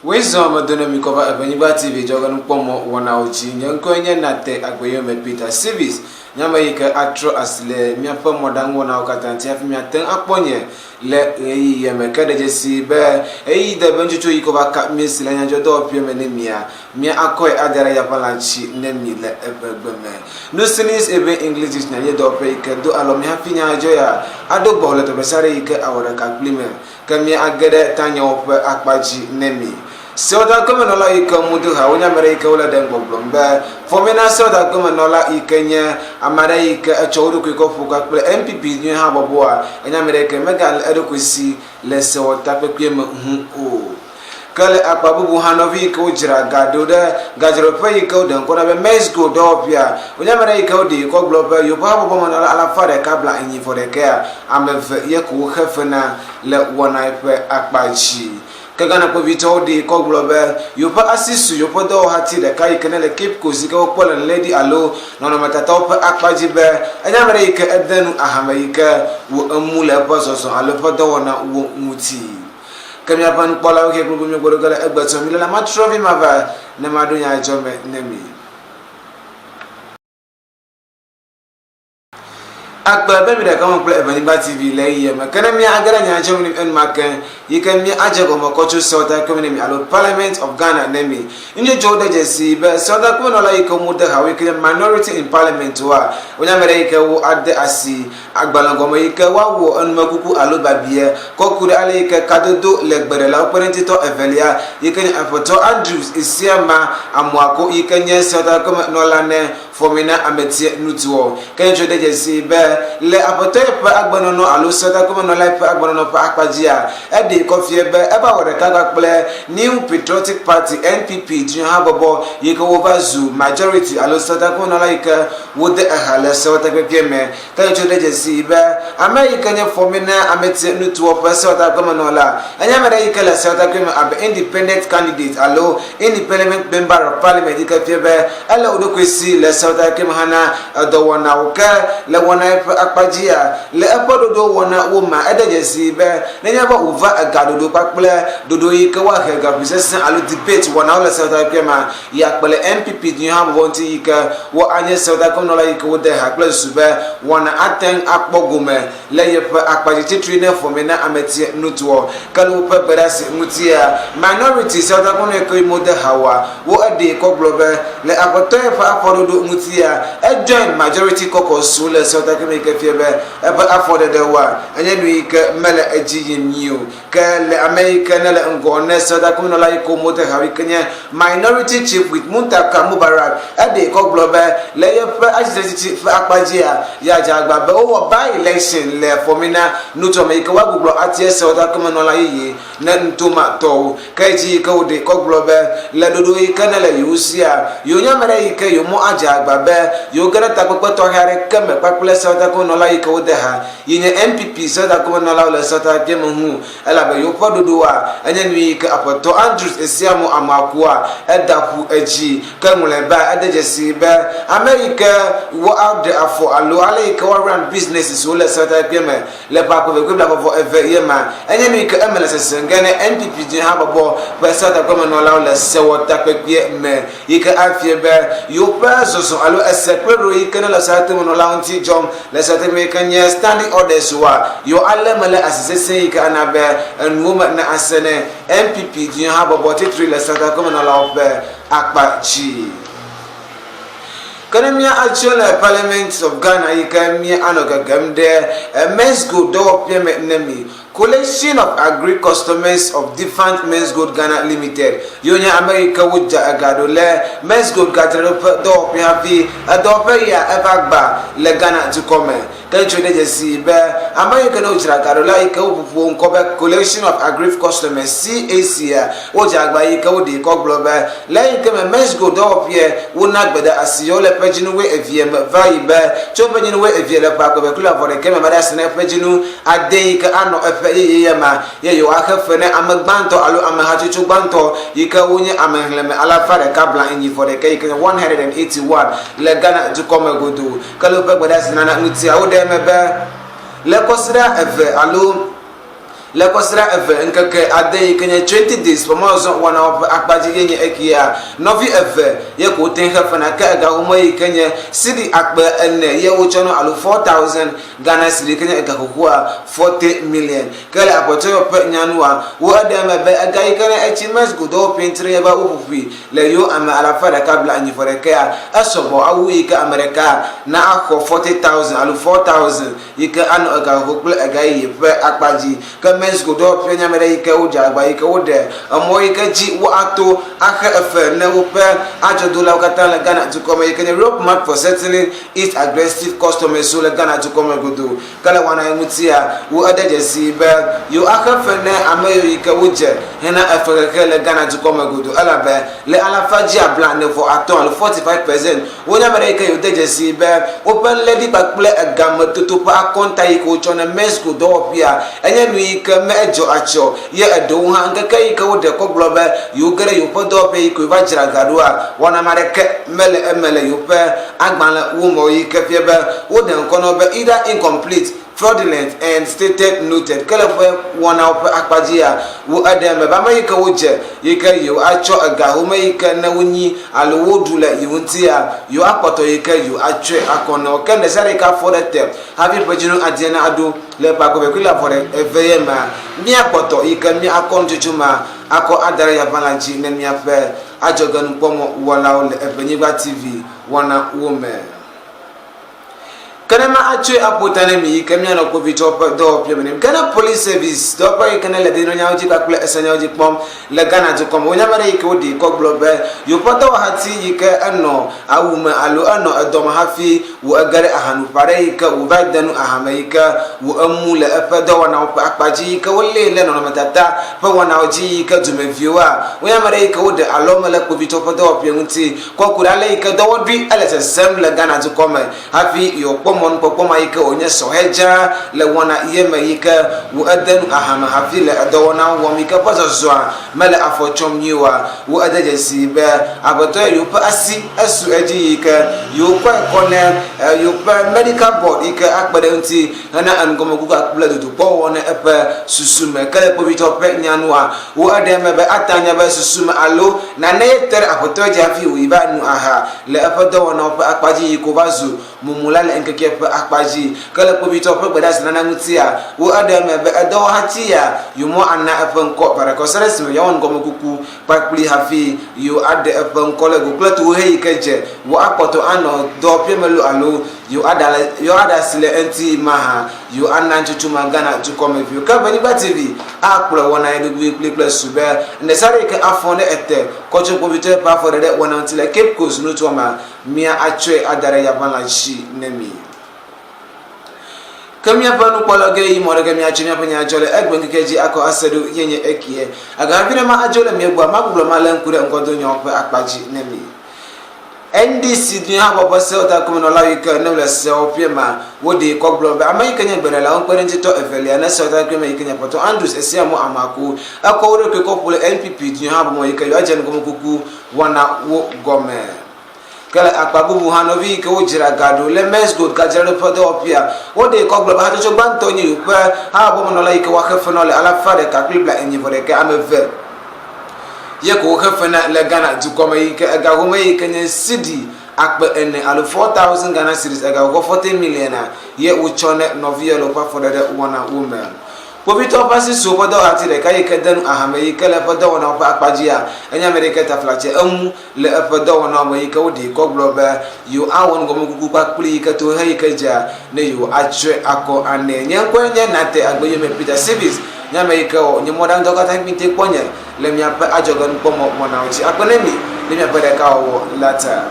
Woezɔ medone mi kɔva Eʋenyigba TV dzɔgenukpɔmɔ wɔnawo dzi. Nye ŋkɔe nye Nate Agbeyome Peter Civis. Nye ame yi ke atrɔ asi le míaƒe mɔɖaŋuwɔnawo katã ŋuti hafi miate ŋu akpɔ nye le ɣeyiɣia me. Ke ɖe dzesi be ɣeyiɣi de be nutsotso yi kɔva ka mí si le nyadzɔdɔwɔƒea me ne mia, mía akɔe ada ɖe yaƒe lãtsi ne mi le eʋegbe me. Nusinis Ebe English Dictionary nye dɔwɔƒe yi ke do alɔ mi hafi nyadzɔ ya aɖo gbɔwò le teƒe sia ɖe yi ke awɔ ɖeka kpli me. Ke míage ɖe tanyewo ƒe akpa dzi ne mi. Seɔdagbemenɔla yi ke mu do ha wonye ame ɖe yi ke wole ɖem gbɔgblɔm be fɔmina seɔdagbemenɔla yi ke nye ame aɖe yi ke etsɔ wo ɖokui kɔ ƒo ka kple NPP nyuie habɔbɔa enye ame ɖe yi ke megale eɖokui si le sewɔtakpekpeɛ me ŋu o. Ke le akpa bubu hã nɔvi yi ke wodzra ga ɖo ɖe gadzraɖoƒe yi ke woɖe ŋkɔ na be Mezgo dɔwɔƒea wonye ame ɖe yi ke woɖee kɔ gblɔ be yewoƒe habɔbɔmenɔla alafa ɖeka bla enyi vɔ ɖekɛa Ame eve ye ko woxe fe na le wɔnae ƒe akpa dzi. Ke Ghana kpovitɔwo ɖee kɔ gblɔ be yewoƒe asi su yewoƒe dɔwɔhati ɖeka yi ke ne le Cape Coast yi ke wokpɔ le Nledi alo nɔnɔmetatawo ƒe akpa dzi be enye ame ɖe yi ke ede nu aha me yi ke wɔ emu le eƒe zɔzɔ alo eƒe dɔwɔna wo ŋuti. Ke míaƒe nukpɔlawo ke gbogbo míegbɔ ɖo ge le egbe tso mi le la matrɔ vi mava ne maɖo nya dzɔ me ne mi. Akpe be mi ɖeka me kple Evenyigba TV le ɣeyiɣia me. Ke ne mía age ɖe nya dzi me enumake yi ke mía adze gɔme kɔ tso Sewɔtakpekpe me ne mi alo Parliament of Ghana ne mi. Nudzɔdzɔwo de dzesi be Sewɔtakpekpemenɔla yi ke womede ha o yi ke nye Minority in Parliament oa, wonye ame ɖe yi ke wo ade asi agbalẽ gɔme yi ke woawɔ enumekuku alo biabia kɔ ku ɖe ale yi ke kadodo le gbeɖelawo kpeɖeŋutitɔ evelia yi ke nye Aƒetɔ Andrews Isiama Amoako yi ke nye Sewɔtakpekpemenɔla ne Fɔmi na ametia nutoɔ. Ke ŋutsu de dzesii be le Aƒetɔ ƒe agbenɔnɔ alo sɔdagɔmenɔla ƒe agbenɔnɔ ƒe akpa dzia, eɖee kɔ fia be eva wɔ ɖeka kpakple New Patriotic Party, NPP, dunyahabɔbɔ yi ke wova zu majority alo sɔdagɔmenɔla yi ke wode eha le sewɔtakpekpea me. Ke ŋutsu de dzesii be ame yi ke nye fɔmi na ametia nutoɔ ƒe sewɔtakpemenɔla enye ame ɖe yi ke le sewɔtakpekpea me abe independent candidate alo Independent Member of Parliament yi ke fia be ele wo ɖokui si le sewɔtakpekpea me hena edɔwɔnawo. Ke le wɔna eƒe akpa dzia, le eƒe ɖoɖo wɔna wo mea, ede dzesii be nenye be wòva ega ɖoɖo kpakple ɖoɖo yi ke woahe gaƒoƒo sesẽ alo debate wɔnawo le sewɔtakpekpea mea, yi akpe le NPP dunyahabɔbɔ ŋuti yi ke wo anye sewɔtakpekpemenɔla yi ke wode ha kple susu be wɔna ate ŋu akpɔ gome le yeƒe akpadzitsitri ne fɔmɛ na ametia nutoɔ. Ke le woƒe gbeɖasi ŋutia, Minority sewɔtakpekpemenɔ yi ke wode ha oa, wo eɖee kɔ gblɔ be le aƒetɔ yeƒe afɔɖoɖo ŋutia, ejoin Majority Caucus le sewɔtakpekpe me yi ke fia be eƒe afɔɖeɖewoa enye nu yi ke mele edzi yim nyuie o. Ke le ame yi ke ne le ŋgɔ ne sewɔtakpekpemenɔla yi ke womede ha o yi ke nye Minority Chief Whip Muntaka Mubarak eɖee kɔ gblɔ be le yeƒe atsitretsitsi ƒe akpa dzia, yeadze agbagba be wowɔ by-election le Fɔmina nutoame yi ke woagbugbɔ atia sewɔtakpemenɔla yeye ne nuto ma tɔwo. Ke edzi yi ke wòɖee kɔ gblɔ be le ɖoɖo yi ke ne le yewo sia, yewonye ame ɖe yi ke yewomɔ adze agbagba be yewoge ɖe takpekpe tɔxɛ aɖeke me kpakple sewɔtakpemenɔla yi ke wode ha yi nye NPP sewɔtakpemenɔlawo le sewɔtakpekpea me ŋu elabe yewoƒe ɖoɖoa enye nu yi ke Aƒetɔ Andrews Esiamo Amoakoa eda ƒu edzi. Ke mlɔeba ede dzesii be ame yi ke woaɖe afɔ alo ale yi ke woa run businesses wo le sewɔtakpekpea me le ƒe akpe eve kple blaeve vɔ eve ye ma enye nu yi ke eme le sesẽ ge ne NPP dunyahabɔbɔ ƒe sewɔtakpemenɔlawo le sewɔtakpekpea me yi ke afia be yewoƒe zɔzɔ alo ese kple ɖoɖo yi ke ne le sewɔtakpemenɔlawo ŋuti dzɔm le sewɔtakpekpe yi ke nye standing orders woa, yewo alé eme le asi sesẽ yi ke ana be enuwo me ne ase ne NPP dunyahabɔbɔ titri le sewɔtakpemenɔlawo ƒe akpa dzi. Ke ne mía atsyɔ le Parliament of Ghana yi ke mía anɔ gegem ɖe Menzgold dɔwɔƒea me ne mi. Collation of Agri Customers of Defunct Menzgold Ghana Limited yewo nye ame yi ke wodze ega ɖo le Menzgold gadzraɖoƒe dɔwɔƒea hafi edɔwɔƒe yia eva gba le Ghana dukɔ me. Ke ŋutsu ɖe dzesii be ame yi ke ne wodzra ga ɖo la yi ke woƒoƒo wo ŋkɔ be Collation of Aggrieved Customers, CAC, a, wodze agba yi ke woɖee kɔ gblɔ be le eyi ke me Mezgo dɔwɔƒeɛ wona gbedeasi yewo le ƒedzinu wuievie me va yi be tso ƒedzinu wuievie le ƒe akpe eve kple vɔ ɖekɛ me va ɖe asi ne ƒedzinu ade yi ke anɔ eƒe yeyeye ma ye yewoaxe fe ne ame gbãtɔ alo ame hatsotso gbãtɔ yi ke wonye ame xlẽme alafa ɖeka blaenyi vɔ ɖekɛ yi ke nye 181 le Ghana dukɔ me godoo. Ke le woƒe gbedeasi nana ŋutia, woɖe eme be le kɔsiɖa eve alo Le kɔsiɖa eve ŋkeke ade yi ke nye 20 days ƒe mɔzɔzɔ wɔnawo ƒe akpa dzi ye nye ekia. Nɔvi eve ye ko wote ŋu xe fe na ke ega home yi ke nye cedi 4000 ye wotsɔnɔ alo 4000 Ghana cedi yi ke nye ega xoxoa 40 million. Ke le aƒetɔyɔ ƒe nyanua, wo eɖe eme be ega yi ke ne etsi Mexico dɔwɔƒee ŋuti nye be woƒoƒui le yewo ame 140 ɖekɛa, esɔgbɔ awu yi ke ame ɖeka na axɔ 40,000 alo 4000 yi ke anɔ ega xoxo kple ega yeye ƒe akpa dzi. Ke Mexico dɔwɔƒea nye ame ɖe yi ke wodze agbagba yi ke woɖe emɔ yi ke dzi woato axe efe ne woƒe adzɔdolawo katã le Ghana dukɔ me yi ke nye Roadmap for Settling Its Aggressive Customers le Ghana dukɔ me godoo. Ke le wɔna yi ŋutia, wo ede dzesii be yewo axe fe ne ame yiwo yi ke wodze hena efe xexe le Ghana dukɔ me godoo elabe le alafa dzi 45 alo 45% wonye ame ɖe yi ke yewo de dzesii be woƒe léɖi kpakple egametoto ƒe akɔnta yi ke wotsɔ ne Mexico dɔwɔƒea enye nu yi ke me edzɔ atsɔ ye eɖewo hã ŋkeke yi ke woɖe kɔ gblɔ be yewo ge ɖe yewoƒe dɔwɔƒe yi ke wova dzra ga ɖoa, wɔna ame aɖeke mele eme le yewoƒe agbalẽwo me o yi ke fia be woɖe ŋkɔ na wo be either incomplete, fraudulent and stated noted. Ke le ƒe wɔnawo ƒe akpa dzia, wo eɖe eme be ame yi ke wodze yi ke yewo atsɔ ega home yi ke ne wonyi alo woɖu le yewo ŋutia, yewo akpɔtɔ yi ke yewo atsɔe akɔ na wo. Ke ɖe sia ɖe yi ke afɔ ɖe te hafi ƒe dzinu adie na aɖo le ƒe akpe kple afɔ ɖe eve ye mea, míakpɔtɔ yi ke míakɔ nutsotso ma akɔ ada ɖe yaʋala dzi ne míaƒe adzɔgenukpɔmɔ wɔlawo le Eʋenyigba TV wɔna wo me. Ke ne ma atsɔe aƒo ta ne mi yi ke míanɔ kpovitɔwo ƒe dɔwɔƒe me ne Ghana Police Service dɔwɔƒe yi ke ne le dedienɔnyawo dzi kpakple esenyawo dzi kpɔm le Ghana dukɔ me. Wonye ame aɖe yi ke woɖee kɔ gblɔ be yewoƒe dɔwɔhati yi ke enɔ awu me alo enɔ edɔ me hafi wò ege ɖe ahanuƒe aɖe yi ke wòvae de nu aha me yi ke wò emu le eƒe dɔwɔnawo ƒe akpa dzi yi ke wolée le nɔnɔmetata ƒe wɔnawo dzi yi ke dumeviwoa wonye ame aɖe yi ke woɖe alɔme le kpovitɔwo ƒe dɔwɔƒea ŋuti kɔ ku ɖe ale yi ke dɔwɔɖui ele sesem le Ghana dukɔ me hafi yewoakpɔ mɔnukpɔkpɔ ma yi ke wònye sɔhɛ dzaa le wɔna ye me yi ke wò ede nu aha me hafi le edɔwɔnawo wɔm yi ke ƒe zɔzɔa mele afɔ tsɔm nyuie oa, wò ede dzesii be aƒetɔ ye yewoƒe asi esu edzi yi ke yewokɔe kɔ ne yewoƒe medical board yi ke akpe ɖe eŋuti hena enugɔmekuku kple dodokpɔwɔwɔ ne eƒe susu me. Ke le kpovitɔ ƒe nya nua, wò eɖe eme be ate anya be susu me alo nane ye te ɖe aƒetɔa dzi hafi wòyi va nu aha le eƒe dɔwɔnawo ƒe akpa dzi yi ko va zu mumu la le ŋkekea ƒe akpa dzi. Ke le kpovitɔ ƒe gbedeasi nana ŋutia, wò eɖe eme be edɔwɔhati ya yomɔ ana eƒe ŋkɔ vaɖekɔ se ɖe esime yeawɔ nugɔmekuku kpakpli hafi yewo aɖe eƒe ŋkɔ le go kple tohehe yi ke dze wò akpɔtɔ anɔ dɔwɔƒea me loo alo yewo aɖe asi le eŋuti mahã. Yewo ana nutsotso ma Ghana dukɔmeviwo. Ke Ʋenyigba TV akplɔe wɔna ye ɖokui kpli kple su be ŋɖesiaɖe yi ke afɔ ɖe ete kɔ tso kpovitɔe ƒe afɔɖeɖe wɔna ŋuti le Cape Coast nutoa mea, mía atsɔe ada ɖe yaʋalã dzi ne mi. Ke míaƒe nukpɔla ge yi mɔ ɖe ke míatsɔ míaƒe nya atsɔ le egbe ŋkeke dzi akɔ ase ɖo ye nye ekie. Aga hafi ne ma adzo le mía gbɔa, magbublɔ malé ŋku ɖe ŋgɔdonyawo ƒe akpa dzi ne mi. NDC nye habɔbɔ sewɔtakɔmenɔla yi ke ne wole sewɔƒea mea, woɖee kɔ gblɔ be ame yi ke nye gbeɖelawo ŋkpeɖeŋutitɔ evelia ne sewɔtakɔme yi ke nye Aƒetɔ Andrews Esiamu Amoako ekɔ wo ɖokui kɔ ƒo le NPP dunyahabɔbɔ yi ke yewoadze nugɔmekuku wɔna wo gɔme. Ke le akpa bubu hã, nɔvi yi ke wodzra ga ɖo le Menzgold gadzraɖoƒe dɔwɔƒea, woɖee kɔ gblɔ be hatsotso gbãtɔ nye yewoƒe habɔbɔmenɔla yi ke woaxe fe na le 141 ame eve ye ko woxe fe na le Ghana dukɔ me yi ke ega home yi ke nye cedi 4000 alo 4000 Ghana cedis, ega xoxo 40 million a ye wotsɔ ne nɔvi ya le woƒe afɔɖeɖe wɔna wo me. Kpovitɔwo ƒe asi su woƒe dɔwɔhati ɖeka yi ke de nu aha me yi ke le eƒe dɔwɔnawo ƒe akpa dzia, enye ame ɖekɛ taflatse emu le eƒe dɔwɔnawo me yi ke woɖee kɔ gblɔ be yewo awɔ nugɔmekuku kpakple yi ke tohehe yi ke dzea ne yewo atsɔe akɔ anɛ. Nye ŋkɔe nye Nate Agbeyome Peter Civis, nye ame yi ke wɔ nye mɔɖaŋudɔ katã kpite kpɔ nye le miaƒe adzɔgenukpɔmɔ wɔnawo dzi. Akpe ne mi ɖe miaƒe ɖekawɔwɔ la ta.